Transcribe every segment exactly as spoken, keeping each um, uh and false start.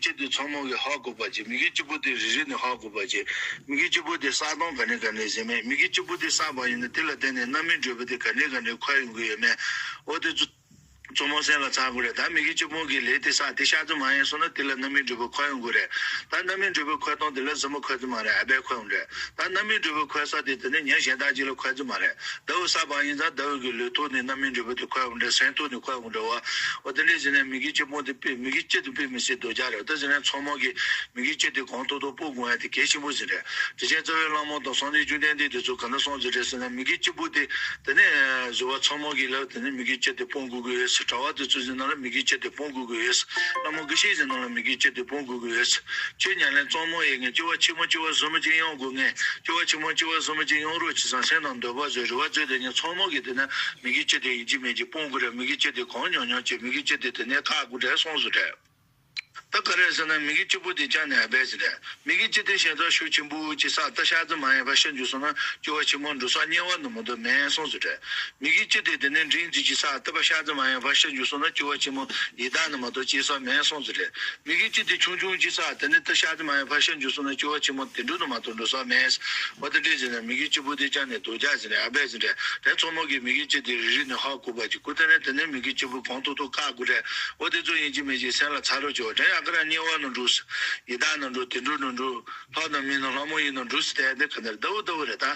གཅིག་དེ་ཚང་མ་གིས་ཧ་གོ་བ་བྱེད། མི་གི་གཅིག་པོ་དེ་རེ་རེ་ནས་ཧ་གོ་བ་བྱེད། མི་གི་གཅིག་པོ་དེ་བསགས་སྟངས་ག་ནས་ག་ནས་ཟེར་མེད། མི་གི་གཅིག་པོ་དེ་བསགས་པ་ཡིན་ན་དེ་ལ་བརྟེན་ནས་རྣམ་སྨིན་འགྲོ་བ་དེ་ག་ནས་ག་ནས་འཁོར་ཡོང་གི་ཡོད་མེད། འོ་དེ་ཚོ་ཚང་མ་སེམས་ལ་ཚང་དགོས་རེད། ད་མི་གི་གཅིག་པོ་གི་ལས་དེ་བསགས་དེ་ཤ་ཚ་མ་ཡིན་སོང་ན་དེ་ལ་རྣམ་སྨིན་འགྲོ་བ་འཁོར་ཡོང་གི་རེད། ད་རྣམ་སྨིན་འགྲོ་བ་འཁོར་སྟངས་དེ་ལ་གཟིགས་མོ་འཁོར་གྱི་མ་རེད། ཨ་བས་འཁོར་ཡོང་རེད། ད་རྣམ་སྨིན་འགྲོ་བ་འཁོར་ས་དེ་དེ་ནས་ཉིན་གཞན་དག་ཅིག་ལ་འཁོར་གྱི་མ་རེད། ཟླ་བ་བསགས་པ་ཡིན་ཙང་ཟླ་བ་གི་ལུས་ཐོག་ནས་རྣམ་སྨིན་འགྲོ་བ་དེ་འཁོར་ཡོང་རེད། སེམས་ཐོག་ནས་འཁོར་ཡོང་རེད་བ། འོ་དེ་འདྲ་ཟེར་ནས་མི་གི་གཅིག་པོ་དེ་དཔེ་མི་གི་གཅིག་དེ་དཔེ་མི་སྲིད་སྡུག་ཅག་རེད། འོ་དེ་ཟེར་ནས་ཚང་མ་གིས་མི་གི་གཅིག་དེ་གོང་མཐོར་ཐོར་སྤོང་དགོས་ཡ་དེ་གལ་ཆེན་པོ་ཟིག་རེད། དྲིན་ཅན་རྩ་བའི་བླ་མ་དང་སངས་རྒྱས་བཅོམ་ལྡན་འདས་དེ་ཚོ་ག་འདྲ་གསུངས་ཟིག་རེད་ཟེར་ན། མི་གི་གཅིག་པོ་དེ་དེ་ནས་བཟོ་བ་ཚང་མ་གི་ལ་དེ་ནས་མི་གི་གཅིག་དེ་སྤོང་དགོས་ཀྱི་ཡོད་ཟེར། གྲྭ་བ་དེ་ཚོ་ཟེར་ན་ལ་མི་གི་གཅིག་དེ་སྤོང་དགོས་ཀྱི་ཡོད་ཟེར། བླ་མ་དགེ་བཤེས་ཟེར་ན་ལ་མི་གི་གཅིག་དེ་སྤོང་དགོས་ཀྱི་ཡོད་ཟེར། ཆོས་ཉམས་ལེན་གཙང་མ་ཡེད་མཁན། སྐྱེ་བ་ཕྱི་མ་སྐྱེ་བ་གཟུགས་མི་ཅན་ཡོང་དགོས་མཁན། སྐྱེ་བ་ཕྱི་མ་སྐྱེ་བ་གཟུགས་མི་ཅན་ཡོང་རོགས་བྱེད་བསམ་སེམས་ནང་འདོད་པ་བཟོས་རེ་བ་བཅོལ་དེ་ཉིད་ཚང་མ་གི་དེ་ནས་མི་གི་གཅིག་དེ་ཡིན་གཅིག་མིན་གཅིག་སྤོང་དགོས་རེད། མི་གི་གཅིག་དེ་གང་མྱོང་མྱོང་བྱེད། མི་གི་གཅིག་དེ་དེ་ནས་བཀག་དགོས་རེད་གསུངས་སོ་རེད། ད་ག་རེ་ཟེར་ན་མི་གི་གཅིག་པོ་དེ་ཅང་ནས་ཨ་བས་ཟེར་རེད། མི་གི་གཅིག་དེ་ཞན་ཚ་ཤུགས་ཆེན་པོ་ཅིག་བསགས་ད་ཤ་ཚ་མ་ཡིན་པ་ཤ་འཇུ་སོང་ན་སྐྱེ་བ་ཕྱི་མ་འགྲོ་ས་དམྱལ་བ་ནང་མ་གཏོགས་མེད་གསུངས་སོ་རེད། མི་གི་གཅིག་དེ་དེ་ནས་འབྲིང་ཙིག་ཅིག་བསགས་ད་པ་ཤ་ཚ་མ་ཡིན་པ་ཤ་འཇུ་སོང་ན་སྐྱེ་བ་ཕྱི་མ་ཡི་དྭགས་ནང་མ་གཏོགས་སྐྱེ་ས་མེད་གསུངས་སོ་རེད། མི་གི་གཅིག་དེ་ཆུང་ཆུང་ཅིག་བསགས་དེ་ནས་ད་ཤ་ཚ་མ་ཡིན་པ་ཤ་འཇུ་སོང་ན་སྐྱེ་བ་ཕྱི་མ་དུད་འགྲོ་ནང་མ་གཏོགས་འགྲོ་ས་མེད། འོ་དེ་འདྲ་ཟེར་ནས་མི་གི་གཅིག་པོ་དེ་ཅང་ནས་སྡུག་ཅག་ཟེར་རེད། ཨ་བས་ཟེར་རེད། དེ་ཚང་མ་གིས་མི་གི་གཅིག་དེ་རེ་རེ་ནས་ཧ་གོ་བ་ཅིག་གོ། དེ་ནས་དེ་ནས་མི་གི་གཅིག་པོ་གོང་མཐོར་ཐོར་བཀག་དགོས་རེད། འོ་དེ་ཚོ་ཡིན་གཅིག་མིན་གཅིག་སེམས་ལ་ཚ་རོགས་བྱོས། དེ་ཡང་ག་ར་དམྱལ་བ་ནང་འགྲོ་ཟེར། ཡི་དྭགས་ནང་འགྲོ། དུད་འགྲོ་ནང་འགྲོ། ལྷ་དང་མི་ནང་ལྷ་མོ་ཡི་ནང་འགྲོ་ཟེར། དེ་དེ་ག་འདིར་ལྡབ་ལྡབ་རེད། ད་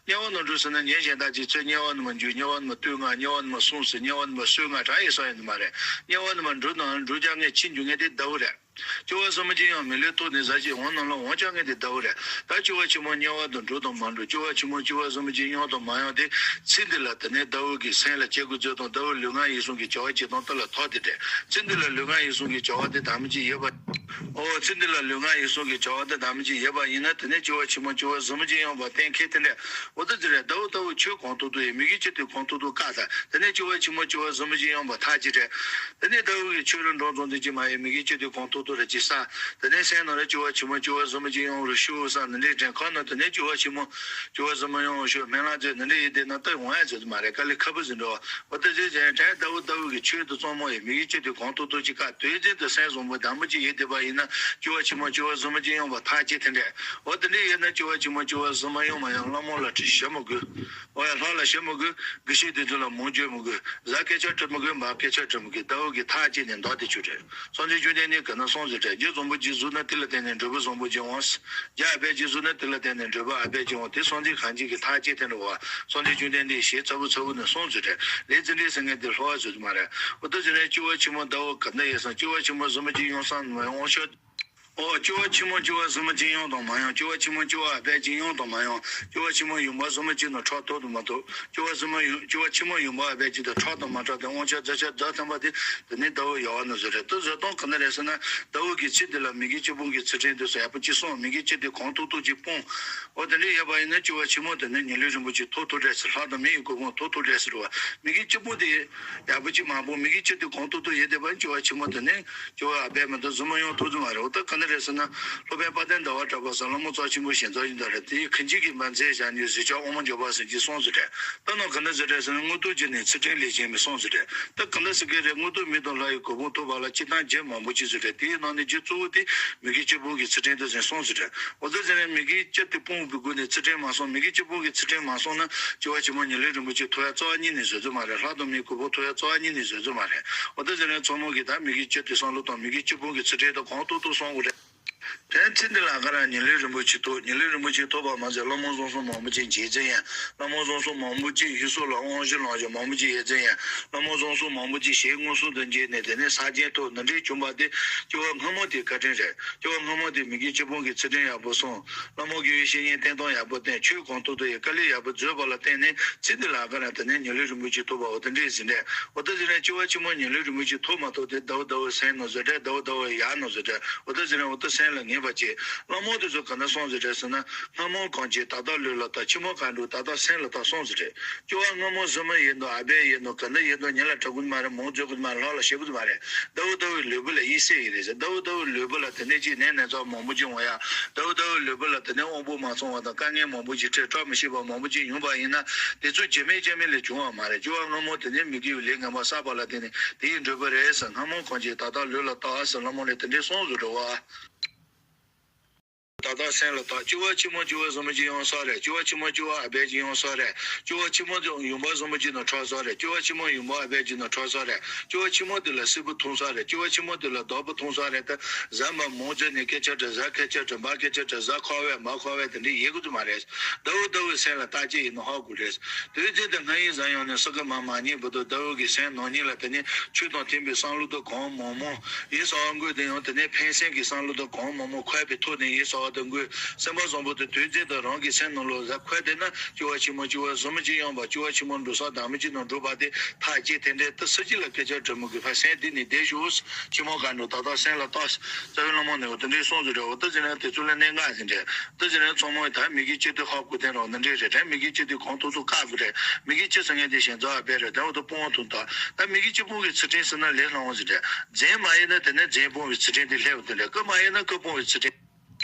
དམྱལ་བ་ནང་འགྲོ་ཟེར་ན་ཉིན་གཞན་དག་ཅིག་ཚོས་དམྱལ་བ་ནང་མ་འཇུ། དམྱལ་བ་ནང་མ་བཏུལ་ང་། དམྱལ་བ་ནང་མ་སྲུང་ཟེར། དམྱལ་བ་ནང་མ་གསོད་ང་དྲག་ཡོད་ས་ཡོད་ནི་མ་རེད། དམྱལ་བ་ནང་མ་འགྲོ་དང་འགྲོ་རྒྱག་མཁན་ཕྱིར་འཇུག་མཁན་དེ་ལྡབ་རེད། སྐྱེ་བ་གསུམ་ཅན་ཡང་མི་ལུས་ཐོག་ནས་ཟ་ཞིང་འོང་ནང་ལ་འོང་རྒྱག་མཁན་དེ་ལྡབ་རེད། ད་སྐྱེ་བ་ཕྱི་མ་དམྱལ་བ་དང་འགྲོ་དང་མ་འགྲོ། སྐྱེ་བ་ཕྱི་མ་སྐྱེ་བ་གསུམ་ཅན་ཡོང་དང་མ་ཡོང་དེ་ཚེ་འདི་ལ་དེ་ནས་ལྡབ་གི་སེམས་ལ་སྐྱེ་དགོས་ཚུལ་དང་ལྡབ་ལུས་ངག་ཡིད་གསུམ་གྱི་བྱ་བ་བྱེད་སྟངས་དེ་ལ་ཐོགས་ཏེ་རེད། ཚེ་འདི་ལ་ལུས་ངག་ཡིད་གསུམ་གྱི་བྱ་བ་དེ་དམ་ཅིག་ཡོད་པ། ཨོ་ཚེ་འདི་ལ་ལུས་ངག་ཡིད་གསུམ་གྱི་བྱ་བ་དེ་དམ་ཅིག་ཡོད་པ་ཡིན་ན་དེ་ནས་སྐྱེ་བ་ཕྱི་མ་སྐྱེ་བ་གསུམ་ཅན་ཡོང་བ་གཏན་འཁེལ་དེ་འདྲ། འོ་ད་དེ་རེད། ལྡབ་ལྡབ་ཆོས་གོང་མཐོར་ཐོར་ཡིན། མི་གི་གཅིག་དེ་གོང་མཐོར་ཐོར་བཀག་ད། དེ་ནས་སྐྱེ་བ་ཕྱི་མ་སྐྱེ་བ་གསུམ་ཅན་ཡོང་བ་ཐག་ཆོད་རེད། དེ་ནས་ལྡབ་གི་ཆོས་ར་འགྲོ་ཚོང་དེ་ཅི་མ་ཡིན། མི་གི་གཅིག་དེ་གོང་མཐོར་ཐོར་ར་ཅི་ས། དེ་ནས་སེམས་ནང་ལ་སྐྱེ་བ་ཕྱི་མ་སྐྱེ་བ་གསུམ་ཅན་ཡོང་རུ་ཤུགས་བསམ་ནི་འདྲའི་དྲན་ཁ་ན། དེ་ནས་སྐྱེ་བ་ཕྱི་མ་སྐྱེ་བ་གསུམ་ཡོང་ཤོག་སྨོན་ལམ་མཛད་ནི་འདྲ་ཡིན་དེ་ན་ད་འོང་ཡ་ཟེར་དུ་མ་རེད། དཀའ་ལས་ཁག་པོ་ཟིན་འགྲོ། འོ་ད་ཅི་ཅན་དྲན་ལྡབ་ལྡབ་གི་ཆོས་དེ་གཙང་མ་ཡིན། མི་གི་གཅིག་དེ་གོང་མཐོར་ཐོར་ཅི་ཁ་དོན་ཚན་དུ་སེམས་བཟང་པོ་དམ་པོ་ཅིག་ཡོད་བསྡད་པ་ཡིན་ན་སྐྱེ་བ་ཕྱི་མ་སྐྱེ་བ་གསུམ་ཅན་ཡོང་བ་ཐག་ཆོད་དེ་འདྲ། འོ་དེ་འདྲ་ཡིན་ན་སྐྱེ་བ་ཕྱི་མ་སྐྱེ་བ་གསུམ་ཡོང་མ་ཡོང་བླ་མ་ལ་དྲི་ཞུ་མི་དགོས། འོ་ཡ་ལྷ་ལ་ཞུ་མི་དགོས། དགེ་བཤེས་དེ་ཚོ་ལ་མོས་བརྗོད་མི་དགོས། གཟའ་སྐད་ཆ་དྲི་མི་དགོས། མ་སྐད་ཆ་དྲི་མི་དགོས། ལྡབ་གི་ཐག་བཅད་ནས་འདུག་སྟེ་ཆོག་རེད། སངས་རྒྱས་བཅོམ་ལྡན་འདས་ག་ན་གསུངས་ཟེར་རེད། རྒྱུ་བཟང་པོ་གཅིག་བཟོས་ན་དེ་ལ་བརྟེན་ནས་འབྲས་བུ་བཟང་པོ་གཅིག་འོང་། རྒྱུ་ཨ་ཕལ་གཅིག་བཟོས་ན་དེ་ལ་བརྟེན་ནས་འབྲས་བུ་ཨ་ཕལ་གཅིག་འོང་། དེ་སངས་རྒྱས་གང་ཅི་གི་ཐག་བཅད་དེ་འདྲ་བ། སངས་རྒྱས་བཅོམ་ལྡན་འདས་ཞལ་ཚ་བོ་ཚ་བོ་ནས་གསུངས་ཟེར་རེད། ལས་ཙི་འདྲའི་ཟེར་མཁན་དེ་ལྷོ་བ་བཟོས་ཀྱི་མ་རེད། འོ་ད་ཟེར་ནས་སྐྱེ་བ་ཕྱི་མ་ལྡབ་ག་འདྲ་ཡོད་སམ། སྐྱེ་བ་ཕྱི་མ་བཟོ་མི་གཅིག་ཡོང་སམ་མ་ཡོང་ཤོག་ཨོ་སྐྱེ་བ་ཕྱི་མ་སྐྱེ་བ་གསུམ་པ་ཅིག་ཡོང་དང་མ་ཡོང་། སྐྱེ་བ་ཕྱི་མ་སྐྱེ་བ་ཨ་ཕལ་ཅིག་ཡོང་དང་མ་ཡོང་། སྐྱེ་བ་ཕྱི་མ་ཡུམ་བུ་གསུམ་པ་ཅིག་དང་ཕྲག་དོག་ཏུ་མ་གཏོགས། སྐྱེ་བ་གསུམ་པ་ཡུམ་སྐྱེ་བ་ཕྱི་མ་ཡུམ་བུ་ཨ་ཕལ་ཅིག་དང་ཕྲག་དང་མ་ཕྲག་དང་དབང་ཆ་རྫ་ཆ་རྫ་ཐམ་པ་དེ་དེ་ནི་ལྡབ་ཡོད་བ་ན་བཟོ་རེད། ད་བཟོ་སྟངས་ག་འདྲ་རེད་ཟེར་ན། ལྡབ་ཀྱི་ཚིག་དེ་ལ་མི་དགེ་བཅུ་སྤོང་གི་ཚིག་ཕྲེང་དེ་ཚོ་ཡག་པོ་ཅིག་གསུངས། མི་དགེ་བཅུ་དེ་གོང་མཐོར་ཐོར་ཅིག་སྤོང་། ཨོ་དེ་འདྲ་ཡོད་པ་ཡིན་ན་སྐྱེ་བ་ཕྱི་མ་དེ་ནི་ཉི་ལི་རིན་པོ་ཆེ་ཐོབ་ཐུབ་རེད་ཟེར། ལྷ་དང་མི་ཡི་གོ་འཕང་ཐོབ་ཐུབ་རེད་ཟེར་བ། མི་དགེ་བཅུ་སྤོང་དེ་ཡག་པོ་ཅིག་མ་སྤོང་། མི་དགེ་བཅུ་དེ་གོང་མཐོར་ཐོར་ཡོད་བསྡད་པ་ཡིན་སྐྱེ་བ་ཕྱི་མ་དེ་ནི། སྐྱེ་བ་ཨ་ཕལ་མ་གཏོགས་གཟུགས་མ་ཡོང་ཐུབ་ཀྱི་མ་རེད། འོ་ད་ག་འདྲ་རེད་ཟེར་ན། སློབ་དཔོན་དཔལ་ལྡན་ཟླ་བ་གྲགས་པ་ཟེར་བླ་མ་རྩ་ཆེན་པོ་ཞིག་མཛད་ཡོད་རེད། དེ་ཡིས་གང་ཅི་གི་མ་མཛད་བཞག་ནས་གཟི་ཆགས་དབུ་མ་འཇུག་པ་ཟེར་གྱི་གསུངས་ཟེར་རེད། ད་ནང་ག་འདྲ་ཟེར་རེད་ཟེར་ན། དངོས་སྟོབས་ཀྱིས་ནི་ཚུལ་ཁྲིམས་ལས་གཞན་མེད་གསུངས་ཟེར་རེད། ད་ག་འདྲ་ཟེར་གྱི་རེད། དངོས་སྟོབས་མི་དང་ལྷ་ཡི་གོ་འཕང་ཐོབ་པ་ལ་སྤྱིར་བཏང་རྒྱུ་མང་པོ་ཅིག་ཟེར་རེད། དེའི་ནང་ནས་རྒྱུ་གཙོ་བོ་དེ་མི་དགེ་བཅུ་སྤོང་གི་ཚུལ་ཁྲིམས་དེ་ཟེར་གསུངས་ཟེར་རེད། འོ་ད་ཟེར་ན་མི་དགེ་བཅུ་དེ་སྤོང་བའི་སྒོ་ནས་ཚུལ་ཁྲིམས་མ་སྲུང་། མི་དགེ་བཅུ་སྤོང་གི་ཚུལ་ཁྲིམས་མ་སྲུང་ན་སྐྱེ་བ་ཕྱི་མ་ཉི་ལི་རིན་པོ་ཆེ་ཐོབ་ཡ་རྩ་བ་ཉིད་ནས་བཟོ་རྒྱུ་མ་རེད། ལྷ་དང་མིའི་གོ་འཕང་ཐོབ་ཡ་རྩ་བ་ཉིད་ནས་བཟོ་རྒྱུ་མ་རེད། འོ་ད་ཟེར་ན་ཚང་མ་གིས་ད་མི་དགེ་བཅུ་དེ་བསམ་བློ་བཏང་། མི་དགེ་བཅུ་སྤོང་གི་ཚུལ་ཁྲིམས་དེ་གོང་མཐོར་ཐོར་སྲུང་དགོས་རེད། དེ་ཚེ་འདི་ལ་ག་ར་ཉི་ལི་རིན་པོ་ཆེ་ཐོབ། ཉི་ལི་རིན་པོ་ཆེ་ཐོབ་པ་མ་ཟད་བླ་མ་བཟང་སོང་མང་པོ་ཅིག་མཇལ་རྒྱུ་ཡིན། བླ་མ་བཟང་སོང་མང་པོ་ཅིག་ཡུལ་སོགས་ལ་དབང་ཞུ་གནང་རྒྱུ་མང་པོ་ཅིག་ཡོད་རྒྱུ་ཡིན། བླ་མ་བཟང་སོང་མང་པོ་ཅིག་ཞལ་མངོན་སུམ་དུ་མཇལ་ནས་དེ་ནས་ས་སྦྱིན་ཐོབ། འདི་འདྲའི་བྱུང་བ་དེ་སྐྱེ་བ་སྔ་མ་དེའི་བཀའ་དྲིན་རེད། སྐྱེ་བ་སྔ་མ་དེ་མི་དགེ་བཅུ་སྤོང་གི་ཚུལ་ཁྲིམས་ཡག་པོ་སྲུང་། བླ་མ་དགེ་བའི་བཤེས་གཉེན་བསྟེན་སྟངས་ཡག་པོ་བསྟེན། ཆོས་གོང་མཐོར་ཐོར་ཡི་དཀའ་ལས་ཡག་པོ་བཟོས་པ་ལ་བརྟེན་ནས་ཚེ་འདི་ལ་ག་ར་དེ་ནས་ཉི་ལི་རིན་པོ་ཆེ་ཐོབ་པ། འོ་དེ་འདྲས་ཟིན་འདྲས། འོ་ད་ཟིན་འདྲས། སྐྱེ་བ་ཕྱི་མ་ཉི་ལི་རིན་པོ་ཆེ་ཐོབ་མ་ཐོབ་དེ་ལྡབ་ལྡབ་སེམས་ནང་བཟོས་འདྲས། ལྡབ་ལྡབ་ཡག་ནང་བཟོས་འདྲས། འོ་ད་ཟིན་འདྲས། འོ་ད་སེམས་ལ་ངེས། པ་བྱས། སློབ་མ་དེ་ཚོ་ག་འདྲ་གསུངས་ཟེར་རེད་ཟེར་ན། སྔ་མོ་གང་བྱས་ད་ལྟ་ལུས་ལ་བཏགས། ཕྱི་མོ་གང་འགྲུབ་ད་ལྟ་སེམས་ལ་བཏགས་གསུངས་ཟེར་རེད། སྐྱེ་བ་སྔ་མོ་བཟོ་མི་ཡིན་ནོ། ཨ་བས་ཡིན་ནོ། ག་འདྲ་ཡིན་ནོ། ཉིད་ལ་དྲན་གི་མ་རེད། མོ་རྫོགས་གི་མ་རེད། ལྷག་ལ་ཞེ་པོ་དུ་མ་རེད། ཟླ་བོ་ཟླ་བོའི་ལུས་པོ་ལ་དབྱེ་གསལ་ཡིན་རེད་ཟེར། ཟླ་བོ་ཟླ་བོའི་ལུས་པོ་ལ་དེ་ནས་ཅིག་ནད་ན་ཚ་མང་པོ་ཅིག་འོང་ཡ། ཟླ་བོ་ཟླ་བོའི་ལུས་པོ་ལ་དེ་ནས་དབང་པོ་མ་ཚང་བ་དང་དཀའ་ངལ་མང་པོ་ཅིག་འཕྲད། བཀྲ་མི་ཤིས་པ་མང་པོ་ཅིག་ཡོང་པ་ཡིན་ན། དེ་ཚོ་རྗེས་མའི་རྐྱེན་མིན་ལས་བྱུང་བ་མ་རེད། སྐྱེ་བ་སྔ་མོ་དེ་ནས་མི་དགེ་བའི་ལས་ངན་པ་བསགས་པ་ལ་བརྟེན་ནས་དེ་ཡི་འགྲུབ་པ་རེད་ཟེར། སྔ་མོ་གང་བྱས་ད་ལྟ་ལུས་ལ་བཏགས་ཟེར། སློབ་མ་ལས་དེ་འདྲའི་གསུངས་ཟེར་རེད་བ། ད་ལྟ་སེམས་ལ་བཏགས། སྐྱེ་བ་ཕྱི་མ་སྐྱེ་བ་བཟང་པོ་ཅིག་ཡོང་ས་རེད། སྐྱེ་བ་ཕྱི་མ་སྐྱེ་བ་ཨ་བས་ཅིག་ཡོང་ས་རེད། སྐྱེ་བ་ཕྱི་མ་ཡུམ་བ་བཟང་པོ་ཅིག་ནང་འཁྲུག་ས་རེད། སྐྱེ་བ་ཕྱི་མ་ཡུམ་བ་ཨ་བས་ཅིག་ནང་འཁྲུག་ས་རེད། སྐྱེ་བ་ཕྱི་མ་དེ་ལ་སྲིད་པ་ཐུང་ས་རེད། སྐྱེ་བ་ཕྱི་མ་དེ་ལ་བདག་པོ་ཐུང་ས་རེད། ད་གཟའ་མ་མོ་ཚོ་ནས་སྐད་ཆ་དྲི། གཟའ་སྐད་ཆ་དྲི། བ་སྐད་ཆ་དྲི། གཟའ་ཁོ་བས་མ་ཁོ་བས་དེ་འདྲའི་ཡེ་གི་ཚོད་མ་རེད། ཟླ་བོ་ཟླ་བོའི་སེམས་ལ་བཏགས་ཅིག་ཡིན་ནོ་ཧ་གོ་རེད། དུས་ཚོད་དེ་སྔ་ཡི་གཟའ་ཡང་ནས་ས་ག་མ་མ་ཉིད་བར་དུ་ཟླ་བོ་གི་སེམས་ནང་ཉིད་ལ་དེ་ནས་ཆོས་དང་མཐུན་པའི་བསམ་བློ་དང་གང་མང་མང་ཡིན་ས་འོང་དགོས། དེ་ཡང་དེ་ནས་ཕན་སེམས་ཀྱི་བསམ་བློ་དང་གང་མང་མང་འཁོར་བའི་ཐོག་ནས་ཡིན་ས་འོང་དགོས། སེམས་པ་བཟང་པོ་དེ་དུས་ཚོད་དང་རང་གི་སེམས་ནང་ལོགས་ལ་འཁོར་བསྡད་ན། སྐྱེ་བ་ཕྱི་མ་སྐྱེ་བ་བཟང་པོ་ཅིག་ཡོང་བ། སྐྱེ་བ་ཕྱི་མ་འགྲོ་ས་དག་མོ་ཅིག་ནང་འགྲོ་བ་དེ་ཐག་བཅད། དེ་འདྲའི་ད་སུ་གཅིག་ལ་སྐད་ཆ་དྲི་མི་དགོས། ཕར་སེམས་གཏིང་ནས་བསྡད་ཤོག། ཕྱི་མ་གང་འགྲོ་ད་ལྟ་སེམས་ལ་བཏགས། རྩ་བའི་བླ་མ་ནས་འོ་དེ་འདྲའི་གསུངས་ཟེར་རེད། འོ་ད་ཟེར་ན་དེ་ཚོ་ལ་གནད་འགག་ཟེར་འདྲ། ད་ཟེར་ན་ཚང་མ་ད་མི་དགེ་བཅུ་དེ་ཧ་གོ་ཐེངས་རོགས་འདི་འདྲའི་རེད་དྲན། མི་དགེ་བཅུ་དེ་གང་ཐུབ་ཐུབ་བཀག་དགོས་རེད། མི་དགེ་བཅུ་ཟེར་མཁན་དེ་ཞེ་སྡང་ཨ་བས་རེད། ད་འོ་ད་སྤོང་བ་ཐུབ་ད། ད་མི་དགེ་བཅུ་སྤོང་གི་ཚུལ་ཁྲིམས་ཟེར་ན་ལས་སླ་བོ་ཟེར་འདྲ། རྫུན་མ་ཡིན་ན་དེ་ནས་རྫུན་སྤོང་བའི་ཚུལ་ཁྲིམས་དེ་སླེབས་འོ་དེ་འདྲ། སྐུར་མ་ཡིན་ན་སྐུར་སྤོང་བའི་ཚུལ་ཁྲིམས།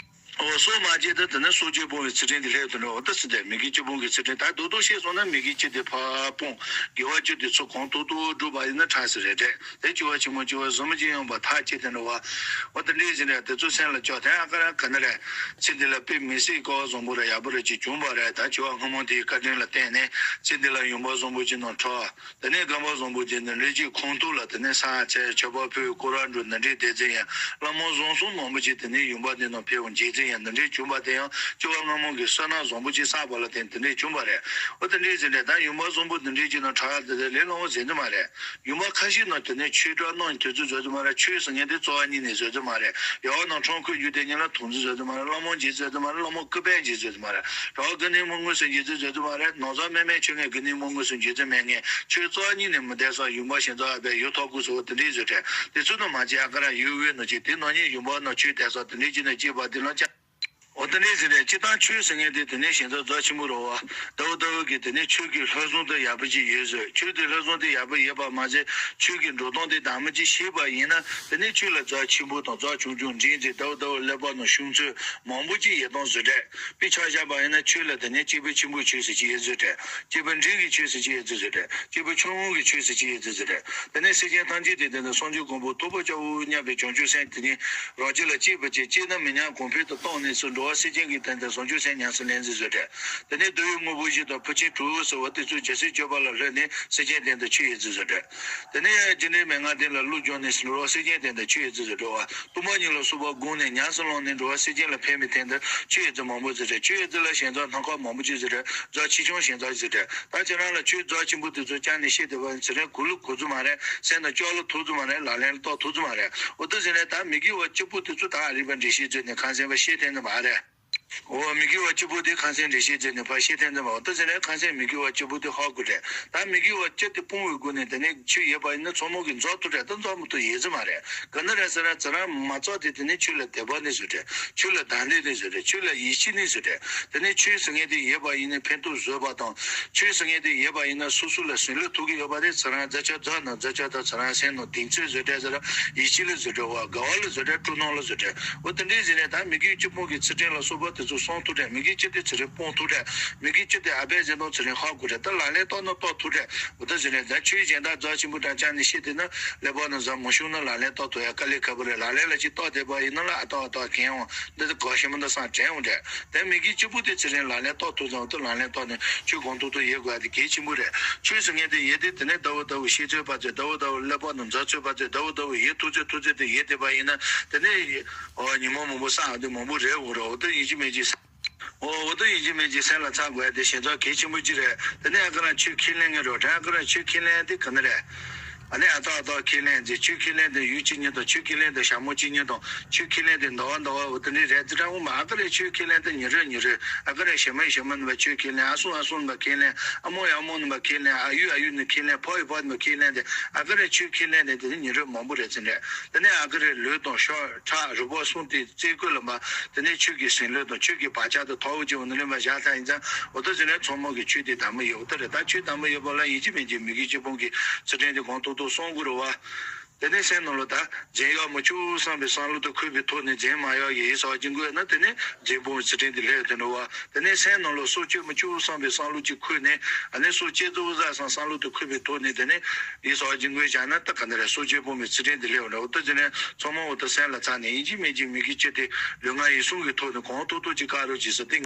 འོ་སྲོག་མ་བཅད་ད་དེ་ནས་སྲོག་གཅོད་སྤོང་བའི་ཚུལ་ཁྲིམས་དེ་སླེབས་འོ་དེ་འདྲ། འོ་ད་ཟེར་འདྲ། མི་དགེ་བཅུ་སྤོང་གི་ཚུལ་ཁྲིམས་ད་རྡོག་རྡོག་བཤད་སོང་ན་མི་དགེ་བཅུ་དེ་ཕར་སྤོང་། དགེ་བ་བཅུ་དེ་ཚོ་གང་ཐུབ་ཐུབ་སྒྲུབ་པ་ཡིན་ན་དྲག་ས་རེད་དྲན། དེ་སྐྱེ་བ་ཕྱི་མ་སྐྱེ་བ་བཟང་པོ་ཅིག་ཡོང་བ་ཐག་བཅད་དེ་འགྲོ་བ། འོ་དེ་འདྲའི་ཟེར་ནས་དེ་ཚོ་སེམས་ལ་བཅོས་ཐེངས་ཨ་ཀ་ར་ག་ན་རེད། ཚེ་འདི་ལ་དཔེ་མི་སྲིད་སྐལ་བ་བཟང་པོ་ར་ཡག་པོ་ར་ཅིག་བྱུང་བ་རེད། ད་སྐྱེ་བ་སྔ་མོ་དེའི་བཀའ་དྲིན་ལ་བརྟེན་ནས་ཚེ་འདི་ལ་ཡུམ་བ་བཟང་པོ་ཅིག་ནང་འཁྲུག། དེ་ནས་རྒན་པ་བཟང་པོ་ཅིག་ནང་ལས་ཀྱི་ཁོང་ཐུག་ལ་དེ་ནས་ས་ཆ་མཆོད་པ་ཕུལ། སྐོར་ར་འགྲོ། འདི་འདྲའི་སྡེ་ཚན་ཡང་བླ་མ་བཟང་སོང་མང་པོ་ཅིག་དེ་ནས་ཡུམ་བ་དེ་ནང་ཕེབས་འོང་རྗེས་ཚེ་ཡང་འདི་འདྲའི་བྱུང་བ་དེ་ཡང་སྐྱེ་བ་སྔ་མོ་གི་བསོད་ནམས་བཟང་པོ་ཅིག་བསགས་པ་ལ་བརྟེན་འདི་འདྲའི་བྱུང་བ་རེད། འོ་དེ་འདྲའི་ཟེར་ནས་ད་ཡུམ་བ་བཟང་པོ་འདི་འདྲའི་ཅིག་ནང་འཁྲུག་ཡ་དེ་དེ་ལས་སླ་བོ་ཟེར་གྱི་མ་རེད། ཡུམ་བ་ཁ་ཤས་ནང་དེ་ནས་ཆོས་གྲྭ་གནང་དུས་ཚོད་བཟོ་རྒྱུ་མ་རེད། ཆོས་ཟེར་མཁན་དེ་རྩ་བ་ཉིད་ནས་བཟོ་རྒྱུ་མ་རེད། ཡང་ན་ཁྲོམ་ཁུལ་བརྒྱུད་དེ་ཉིན་ལ་མཐོང་རྒྱུ་བཟོ་རྒྱུ་མ་རེད། བླ་མ་མཇལ་རྒྱུ་བཟོ་རྒྱུ་མ་རེད། བླ་མ་སྐུ་པར་མཇལ་རྒྱུ་བཟོ་རྒྱུ་མ་རེད། རང་དགེ་འདུན་མ་དངོས་སུ་མཇལ་རྒྱུ་བཟོ་རྒྱུ་མ་རེད། ནང་བཟའ་སྨན་མེད་ཆོས་མཁན་དགེ་འདུན་མ་དངོས་སུ་མཇལ་རྒྱུ་མེད་མཁན། ཆོས་རྩ་བ་ཉིད་ནས་མི་བསྡད་ས་ཡུམ་བ་ཞིང་རྩ་བ་བས་ཡུལ་ཐོག་ཁུལ་སོགས་དེ་འདྲའི་བཟོ་གྲྭ་དེ་ཚོ་ནང་མ་མཇལ། ཨ་ཀ་ར་ཡུལ་དབུས་ནང་ཅིག་དེ་ནང་ཉིད་ཡུམ་བ་ནང་ཆོས་དད་ས་དེ་འདྲའི་ཅིག་ནས་སྐྱེས་པ་དེ་ལ་ཅང་། འོ་དེ་འདྲའི་ཟེར་ནས་སྤྱིར་བཏང་ཆོས་ཟེར་མཁན་དེ་དེ་ནས་ཞིང་ས་རྫ་ཆེན་པོ་རེད་བ། ཟླ་བོ་ཟླ་བོ་གི་དེ་ནས་ཆོས་ཀྱི་ལྷག་བསམ་དེ་ཡག་པོ་ཅིག་ཡོད་ཟེར། ཆོས་དེ་ལྷག་བསམ་དེ་ཡག་པོ་ཡོད་པ་མ་ཟད་ཆོས་ཀྱི་འགྲོ་སྟངས་དེ་དག་མོ་ཅིག་ཤེས་པ་ཡིན་ན། དེ་ནས་ཆོས་ལ་རྫ་ཆེན་པོ་དང་རྫ་ཆུང་ཆུང་འདྲེས་ཏེ་ཟླ་བོ་ཟླ་བོ་ཀླད་པ་ནང་ཤོང་ཚོད་མང་པོ་ཅིག་ཡོད་སྟངས་བཟོ་གྲྭ། དཔེ་ཆ་བཞག་པ་ཡིན་ན་ཆོས་ལ་དེ་ནས་སྐྱེས་བུ་ཆེན་པོའི་ཆོས་ཟེར་གྱི་ཡོད་ཚུལ་གྲྭ། སྐྱེས་བུ་འབྲིང་གི་ཆོས་ཟེར་གྱི་ཡོད་ཚུལ་གྲྭ། སྐྱེས་བུ་ཆུང་ངུ་གི་ཆོས་ཟེར་གྱི་ཡོད་ཚུལ་གྲྭ། དེ་ནས་སེམས་ཅན་ཐམས་ཅད་དེ་དེ་ནས་སངས་རྒྱས་གོ་འཕང་ཐོབ་པར་བྱའོ་སྙམ་པའི་བྱང་ཆུབ་སེམས་དེ་ནི་རང་རྒྱུད་ལ་སྐྱེས་པ་ཅིག་སྐྱེས་ན་མི་ཉམས་གོང་འཕེལ་དུ་གཏོང་ནས་སུ་འགྲོ་བ་སེམས་ཅན་གྱི་དོན་དུ་བྱང་ཆུབ་སེམས་ཉམས་སུ་ལེན་ཚུལ་གྲྭ། དེ་ནས་བསྡུ་བའི་དངོས་པོ་བཞི་དང་ཕར་ཕྱིན་དྲུག་ཟེར་བ་དེ་ཚོ་རྒྱལ་སྲས་སྤྱོད་པ་ལ་ལྷོད་ནས་སེམས་ཅན་དོན་དུ་ཆོས་ཡོད་ཚུལ་གྲྭ། དེ་ནས་རྒྱུ་འབྲས་མན་ངག་དེ་ལ་བློ་སྦྱོང་ནས་འགྲོ་བ་སེམས་ཅན་དོན་དུ་ཆོས་ཡོད་ཚུལ་གྲྭ། སྟོང་པ་ཉིད་ལ་སོགས་པ་བསྒོམས་ནས་ཉམས་སུ་བླངས་ནས་འགྲོ་བ་སེམས་ཅན་ལ་ཕན་པའི་དོན་དུ་ཆོས་ཡོད་ཚུལ་མང་པོ་ཟེར་གྲྭ། ཆོས་ཡོད་ཚུལ་ལ་ཞིང་རྩ་སྣ་ཁ་མང་པོ་ཅིག་ཟེར་གྲྭ། རྫ་ཆེ་ཆུང་ཞིང་རྩ་ཟེར་གྲྭ། ད་ཁྱེད་རང་ལ་ཆོས་རྫ་ཆེན་པོ་དེ་ཚོ་བཅར་ནས་བཤད་བསྡད་པ་ཚེ་རིང་གོ་ལུགས་གོ་ཚུལ་མ་རེད། སེམས་ནང་ལྕོགས་ལ་ཐུག་ཚུལ་མ་རེད། ལག་ལེན་ལ་བསྟར་ཐུབ་ཚུལ་མ་རེད། འོ་དེ་ཟེར་ནས་ད་མི་དགེ་བ་བཅུ་པོ་དེ་ཚོ་ད་ཨ་རི་པ་འགྲེལ་བཤད་བྱས་ནས་ཁ་སང་བ་བཤད་ཐེངས་འདི་མ་རེད། འོ་མི་དགེ་བ་བཅུ་པོ་དེ་ཁ་སང་འགྲེལ་བཤད་བྱས་ནས་ཕར་བཤད་ཐེངས་འདི་མ། འོ་དེ་ཟེར་ནས་ཁ་སང་མི་དགེ་བ་བཅུ་པོ་དེ་ཧ་གོ་རེད། ད་མི་དགེ་བ་བཅུ་དེ་སྤོང་བའི་སྒོ་ནས་དེ་ནས་ཆོས་ཡོད་པ་ཡིན་ན་ཚང་མ་གིས་འཛོམས་ཐུབ་རེད། ད་འཛོམས་མི་ཐུབ་ཡོད་ཚུལ་མ་རེད། ག་འདྲ་རེད་ཟེར་ན་ཚེ་རིང་མ་ཚོགས་དེ་དེ་ནས་ཆོས་ལ་དད་པ་ནི་བཟོ་གྲྭ། ཆོས་ལ་དང་ལེན་ནི་བཟོ་གྲྭ། ཆོས་ལ་ཡིད་ཆེས་ནི་བཟོ་གྲྭ། དེ་ནས་ཆོས་ཟེར་མཁན་དེ་ཡོད་པ་ཡིན་ན་ཕན་ཐོགས་བཟོས་པ་དང་། ཆོས་ཟེར་མཁན་དེ་ཡོད་པ་ཡིན་ན་སོ་སོ་ལ་ཟིན་ལུགས་ཐུག་གི་ཡོད་པ་དེ་ཚེ་རིང་རྫ་ཆུ་རྫ་ནང་རྫ་ཆུ་དང་ཚེ་རིང་སེམས་ནང་གདེང་ཚོད་བཟོ་གྲྭ་ཟེར། ཡིད་ཆེས་ལ་བཟོ་གྲྭ་བ། དགའ་བ་ལ་བཟོ་གྲྭ། སྤྲོ་སྣང་ལ་བཟོ་གྲྭ། འོ་དེ་འདྲའི་ཟེར་ནས་ད་མི་དགེ་བཅུ་སྤོང་གི་ཚུལ་ཁྲིམས་ལ་སོགས་པ་དེ་ཚོ་སྲུང་ཐུབ་གྲྭ། མི་དགེ་བཅུ་དེ་ཚེ་རིང་སྤོང་ཐུབ་གྲྭ། མི་དགེ་བཅུ་དེ་ཨ་བས་ཟེར་དང་ཚེ་རིང་ཧ་གོ་གྲྭ། ད་ལག་ལེན་བསྟར་ན་བསྟར་ཐུབ་གྲྭ། འོ་ད་ཟེར་ནས་ད་ཆོས་གཞན་དག་རྫ་ཆེན་པོ་དང་བཅར་ནས་བཤད་དེ་ན་ཀླད་པ་ནང་ཟ་མ་བྱུང་ན་ལག་ལེན་བསྟར་ཐུབ་ཡ་དཀའ་ལས་ཁག་པོ་རེད། ལག་ལེན་ལ་ཅིག་བསྟར་བསྡད་པ་ཡིན་ན་ལ་ཨ་ཏོ་ཨ་ཏོ་གན་འོང་། འདི་ཚོ་གོ་ཤེས་མི་འདུག་བསམ་དྲན་འོང་དྲན། དེ་མི་དགེ་བཅུ་པོ་དེ་ཚེ་རིང་ལག་ལེན་བསྟར་ཐུབ་ཙང་དེ་ལག་ལེན་བསྟར་ནས་ཆོས་གང་ཐུབ་ཐུབ་ཡོད་དགོས་ཡ་དེ་གལ་ཆེན་པོ་རེད། ཆོས་ཟེར་མཁན་དེ་ཡོད་དེ་དེ་ནས་ཟླ་བོ་ཟླ་བོ་ཤེས་ཚོད་པ་ཚོད། ཟླ་བོ་ཟླ་བོ་ཀླད་པ་ནང་འཛག་ཚོད་པ་ཚོད། ཟླ་བོ་ཟླ་བོ་ཡོད་ཐུབ་ཚོད་ཐུབ་ཚོད་དེ་ཡོད་བསྡད་པ་ཡིན་ན་དེ་ནས་ཨོ་ཉིན་མོ་མང་པོ་བསགས་དེ་མང་པོ་རེད། འོ་ར་འོ་དེ་ཡིན་གཅིག་མིན་གཅིག་ས་འོ་འོ་དེ་ཡིན་གཅིག་མིན་གཅིག་སེམས་ལ་ཚང་དགོས་ཡ་དེ་ཞེ་དྲག་གལ་ཆེན་པོ་གཅིག་རེད། དེ་ནས་ཨ་ཀ་རང་ཆོས་ཁས་ལེན་ངེས་རོགས་དྲན། ཨ་ཀ་རང་ཆོས་ཁས་ལེན་དེ་ག་ནི་རེད། ཨ་ནི་ཨ་ཏག་ཨ་ཏག་ཁས་ལེན་དེ། ཆོས་ཁས་ལེན་དེ་ཡུལ་གཅིག་ཉིད་དང་། ཆོས་ཁས་ལེན་དེ་ཞྭ་མོ་གཅིག་ཉིད་དང་། ཆོས་ཁས་ལེན་དེ་ཟླ་བ་ཟླ་བ་འོ་དེ་འདྲའི་རེད། དེ་འདྲ་འོ་མ་ཨ་ཀ་རེ་ཆོས་ཁས་ལེན་དེ་ཉིན་རེ་ཉིན་རེ། ཨ་ཀ་རེ་ཞི་མ་ཞི་མ་ནི་བ་ཆོས་ཁས་ལེན། ཨ་སུ་ཨ་སུ་ནི་བ་ཁས་ལེན། ཨ་མོ་ཡ་མོ་ནི་བ་ཁས་ལེན། ཨ་ཡུ་ཨ་ཡུ་ནི་ཁས་ལེན། ཕ་ཡི་ཕ་ནི་བ་ཁས་ལེན་དེ། ཨ་ཀ་རེ་ཆོས་ཁས་ལེན་དེ་དེ་ནི་ཉིན་རེ་མང་པོ་རེད་ཟེར་རེད། དེ་ནས་ཨ་ཀ་རེ་ལུས་དང་ཤ་ཁྲག་རུས་པ་གསུམ་དེ་རྩིས་བཀོད་ལ་མ། དེ་ནས་ཆོས་ཀྱི་སྲིན་ལུག་དང་ཆོས་ཀྱི་བག་ཆགས་དང་ཐོག་འོག་ཅིག་འོ་ནི་ལེན་པ་བཞག་ཚར་ཡིན་ཙང་། འོ་ད་ཟེར་ནས་ཚང་མ་གི་ཆོས་དེ་དམ་པོ་ཡོད། འོ་ད་རེད། ད་ཆོས་དམ་པོ་ཡོད་པ་ལ་ཡིན་གཅིག་མིན་གཅིག་མི་དགེ་བཅུ་སྤོང་གི་ཚུལ་ཁྲིམས་དེ་གོང་ཐུག་ཐུག་སྲུང་དགོས་རེད་བ། དེ་ནས་སེམས་ནང་ལ་ད་རྫུན་གཡོག་མི་བཅུག་བསམ་པའི་བསམ་བློ་དེ་འཁོར་བའི་ཐོག་ནས་རྫུན་མ་གཡོག་གི་ཡིད་གསོག་སྦྱིན་དགོས་ན། དེ་ནས་རྫུན་སྤོང་གི་ཚུལ་ཁྲིམས་དེ་སླེབས་དེ་འགྲོ་བ། དེ་ནས་སེམས་ནང་ལ་སྲོག་གཅོད་མི་བཅུག་བསམ་པའི་བསམ་བློ་གཅིག་འཁོར་ནས། ཨ་ནི་སྲོག་གཅོད་ཚུགས་བཟའ་བསམ་བསམ་བློ་དེ་འཁོར་བའི་ཐོག་ནས། དེ་ནས་ཡིད་གསོག་སྦྱིན་དགོས་བྱས་ན་ད་ག་འདྲ་རེད། སྲོག་གཅོད་སྤོང་བའི་ཚུལ་ཁྲིམས་དེ་སླེབས་འགྲོ། འོ་ད་དེ་ནས་ཚང་མ་འོ་ད་སེམས་ལ་ཚར་ནས་ཡིན་གཅིག་མིན་གཅིག་མི་དགེ་བཅུ་དེ་ལུས་ངག་ཡིད་གསུམ་གྱི་ཐོག་ནས་གོང་ཐུག་ཐུག་ཅིག་བཀག་རོགས་གྱིས་ཟེར་ཏེ།